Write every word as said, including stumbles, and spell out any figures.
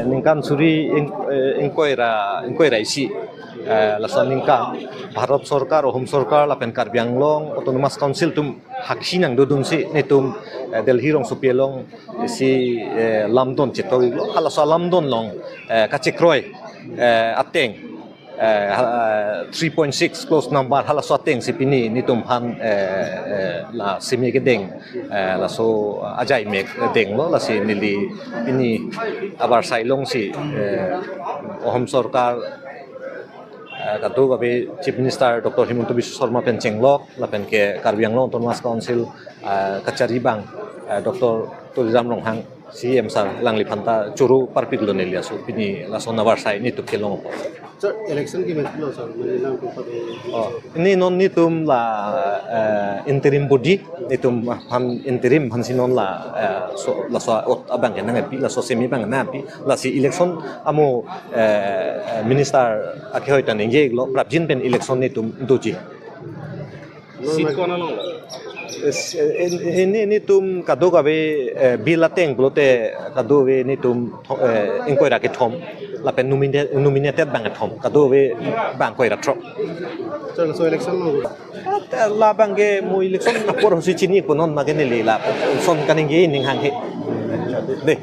Ningkan suri ing, eh, ingkoi ra, ingkoi ra isi, eh, laso aningkan Bharat Sorkar, Home Sorkar lapen Karbi Anglong Autonomous Council atum hakhi nangdodunsi netum, eh, Delhi rongsopi along isi, eh, lamdon chetok-iklo. Halaso alamdon along, eh, kachekroi, eh, ateng, eh, ha-, eh, three point six clause number halaso atengsi pini netum aphan, eh, eh, la seme kedeng, eh, laso ajai me denglo, lasi neli pini abarsai alongsi, eh, Home Sorkar, eh, kadokave Chief Minister Doctor Himanta Biswa Sarma pen chenglok lapen ke Karbi Anglong Autonomous Council, eh, kachari abang, eh, Doctor Tuliram Ronghang C M sir alangliphan ta choro parpiklo neli aso pini laso abarsai netum kelong apot. Sir, election ke match lo, sir, mane nangtum pabe. Oh, pini non netum la, eh, interim body, netum aphan interim aphansi non la, eh, so, laso ot abang ke nangpi, laso seme abang nangpi, lasi election amo, eh, minister akehoi ta ningje-iklo, prapjin pen election netum doji. Seat ko-an along lo? Es-, eh, in, in, netum kadokave, eh, bill ateng pulote kadokave netum tho-, eh, ingkoi ra kethom, lapen nomine-, nominated abang kethom, kadokave abang ingkoi ra throk. Sir, laso election lo? At, eh, labang ke mo election apor si chini-ikpo, non ma ke neli lason kaningje ning hanghe. Dei.